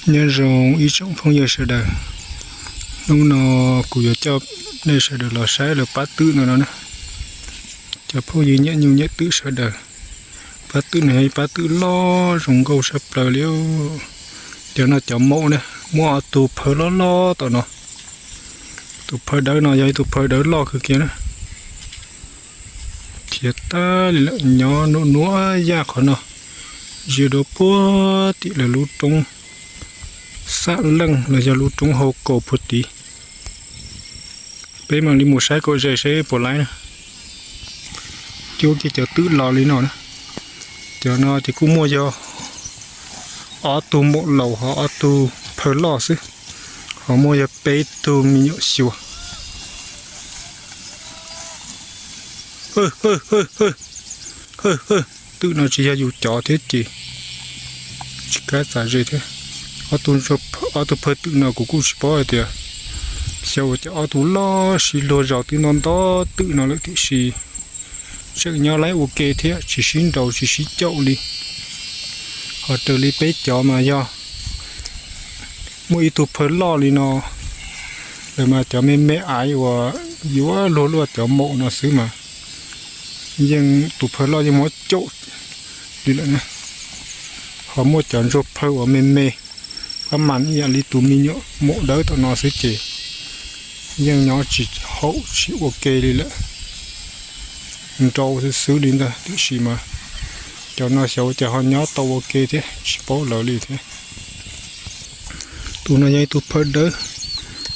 Nyob zoo ib tsoom phooj ywg sawv daws, hnub no kuv yuav coj nej sawv daws los saib lawv pab twm no no na. Cov phooj ywg nyiam nyuj nyiam twm sawv daws, pab twm no yog ib pab twm loj zoo nkauj sab plaws li. Cov no cov maum na, muaj ob tug phaw loj loj tom no. Tus phaw dawb no yog ib tug phaw dawb loj kawg kiag na. Khiav tag li lawm, nyob nuaj nuaj yaj qhov no, zi dua puag tim lawv lub roob Xam Leej los yog lub roob hauv kaus puag tid. Peb mam li mus saib kom ze seb puas laib na. Cuab kiag cov twm los li no na. Cov no ces kuj muaj yog ob tug maum laus ho ob tug phaw loj xwb, ho muaj yog peb tug me nyuam xyuas. Twm no tsis yog yus cov thiab ces tsis kam txav ze thiab. Ob tug phaw twm no kuv kuj tsis paub hais tias xyov ua cas ob tug loj sib luag zos twb nto nto twm no lawm tiam sis tseem nyob laib ua ke thiab tsis sib nraus tsis sib caum li. Ho raws li peb cov mas yog muaj ib tug phaw loj li no lawm mas cov me me aiv uas yuav luag luaj cov maum no xwb mas yeej tus phaw loj yeej muab caum li lawm na. Ho muaj cov ntsuag phaw uas me me pab mas ib yam li tus me nyuam maum dawb tom no xwb ces yeej nyob tsis haum tsis ua ke li lawm. Nrau xwb xwb li ntag tiam sis mas cov no xyov ua cas ho nyob tau ua ke thiab tsis paub lawv li thiab. Tus no yog ib tug phaw dawb,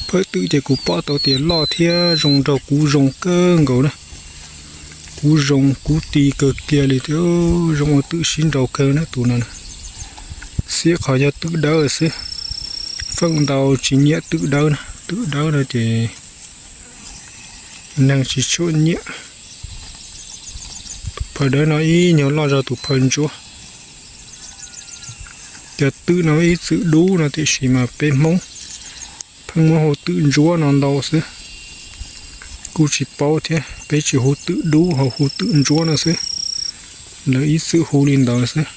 phaw twm ces kuv pom tau tias loj thiab zoo nraug kub zoo kawg nkaus na. Kub zoo kub ti kawg kiag li thiab, zoo ua twm sib nraus kawg na tus no. Xiam qhov yog twm dawb xwb, feem ntau tsis nyiam twm dawb na, twm dawb no ces neeg tsis tshua nyiam. Phaw dawb no ib nyuag loj zog tus phaw ntsuab. Cov twm no ib txwm dub no tiam sis mas peb Hmoob pheej muab hu twm ntsuab no ntau xwb. Kuj tsis paub thiab, peb tsis hu twm dub ho hu twm ntsuab no xwb. Lawv ib txwm hu li ntawd xwb.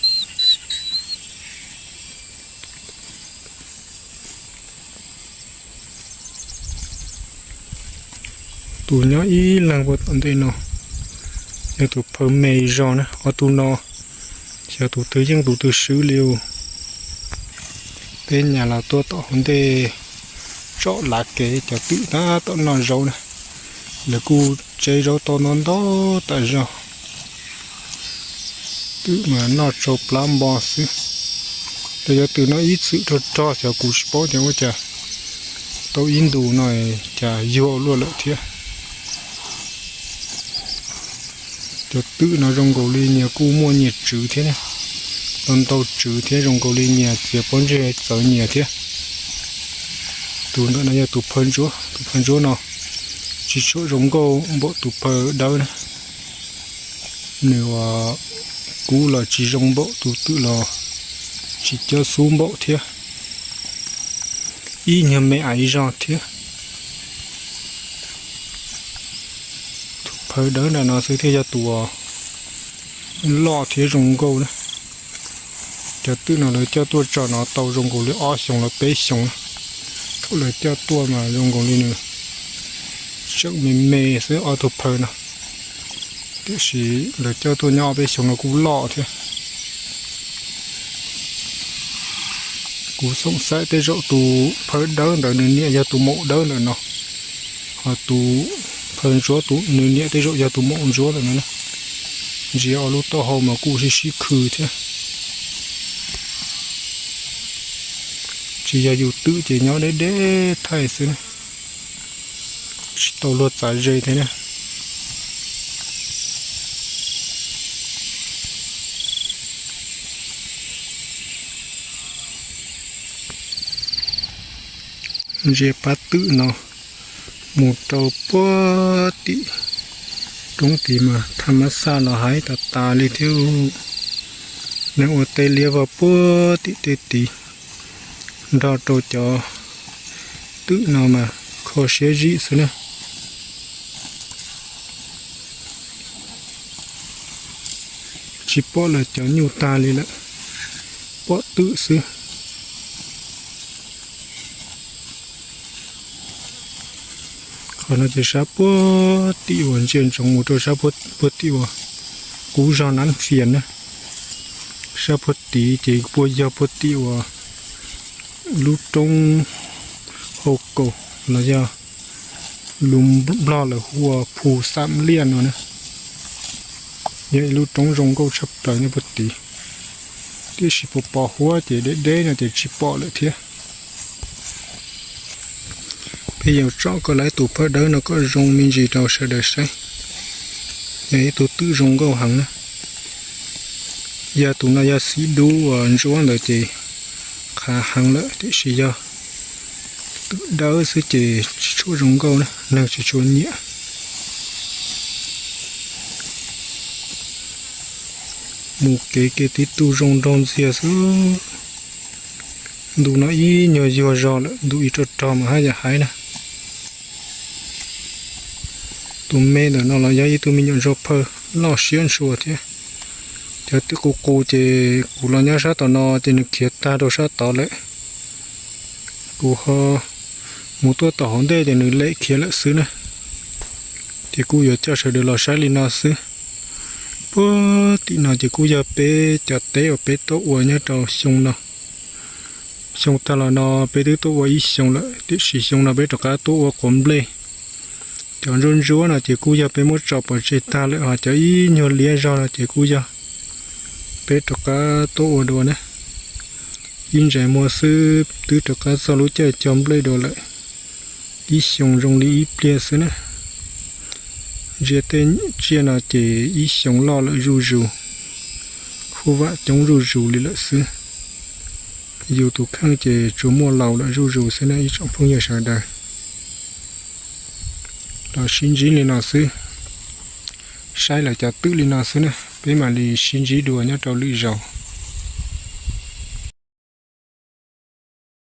Tus nyob ib leeg puag tom ntej no yog tus phaw me zog na, ob tug no xyov tus twg yeej tus twg swb li. Peb nyas los tuaj tom hauv ntej tsom lav kev cov twm tab tom noj zaub na, lawv kuj tseb zaub tau ntau ntau tas zog. Twm mas noj tsau plab npo xwb. Los yog twm no ib txwm rog rog xyov kuv tsis paub tias ua cas tau ib ntus no cas yuag luaj lawm thiab. Cov twm no zoo nkaus li nyias kuj muaj nyias tswv thiab, ntau ntau tswv thiab zoo nkaus li nyias txiav pob ntseg txawv nyias thiab. Tus ntawm no yog tus phaw ntsuab, tus phaw ntsuab no tsis tshua zoo nkauj npaum tus phaw dawb na. Nws ua kub los tsis zoo npaum, tus twm los tsis coj xub npaum thiab. Ib nyuag me aiv zog thiab. Tus phaw dawb nram no xwb thiaj yog tus loj thiab zoo nkauj na. Cov twm no lawv coj tuaj tso no tau zoo nkaus li ob xyoos los peb xyoos na. Thaum lawv coj tuaj mas zoo nkaus li nws tseem me me xwb ob tug phaw no, tiam sis lawv coj tuaj nyob ob peb xyoos no kuj loj thiab. Kuv xoom xaim tej zaum tus phaw dawb ntawd nws niam yog tus maum dawb ntawm no, ho tus phaw ntsuab nws niam tej zaum yog tus maum ntsuab ntawm no. Ntsia ob lub taub hau mas kuj sib sib khw thiab. Tsis yog yus twm ces nyob deb deb thaij xwb, tsis tau luag txav ze thiab na. Ntsia pab twm no mus rau puag tim roob tid mas thaj mab xaj los haib tas tas li thiab. Neeg ua teb liab vog puag tim tej tid nrog rau cov twm no mas kho siab zim xwb na. Tsis pom lawv cov nyuj tag li lawm, pom twm xwb. No ces sab puag tim uas ntsia ntsoov mus rau sab puag tim uas qub zog Nab Fias na. Sab puag tid ces puas yog puag tim uas lub roob hau kaus los yog lus Nplog lawv hu ua Phu Xam Liaj no na. Yog ib lub roob zoo nkauj tshaj plaws nyob puag tid, tiam sis pos pos huab ces deb deb no ces tsis pom lawm thiab. Peb yuav tsom kom lawv tus phawj dawb no kom zoo me ntsis rau sawv daws saib. Yog ib tug twm zoo nkauj heev na. Yog tus no yog xib dub uas ntsuab ntawd ces qhav heev lawm, tiam sis yog twm dawb xwb ces tsis tshua zoo nkauj na, neeg tsis tshua nyiam. Mus kev kiag tib tug zoo nraug ntxiag xwb. Ntu no ib nyuag yuag zog lawm, ntu ib rog rog mas haj yam hais na. Tus me ntawm no los yog ib tug me nyuam ntsuag phawj loj siab ntshua thiab. Cov twm qus qus ces kuv los nyob sab tom no ces nws khiav tag rau sab tod lawm. Kuv ho mus tuaj tom hauv ntej ces nws lem khiav lawm xwb na. Ces kuj yuav coj sawv daws los saib li no xwb. Puag tim no ces kuj yog peb cov teb uas peb tuaj ua nyob rau xyoo no. Xyoo tag los no peb twb tuaj ua ib xyoo lawm, tiam sis xyoo no peb rov qab tuaj ua quav nplej. Cov ntsuab ntsuab no ces kuj yog peb muab tso pov tseg tag lawm, ho cov ib nyuag liab zog no ces kuj yog peb rov qab tuaj ua dua na. Ib ntsais muag xwb twb rov qab txog lub caij cog nplej dua lawm. Ib xyoo zoo li ib pliag xwb na. Ntsia tej tsiaj no ces ib xyoo loj lawm zuj zus, huj vam coob zuj zus li lawm xwb. Yus tus kheej ces tsuas muaj laus lawm zuj zus xwb na ib tsoom phooj ywg sawv daws. Los sib ntsib li no xwb, saib lawv cov twm li no xwb na, peb mam li sib ntsib dua nyob rau lwm zaus.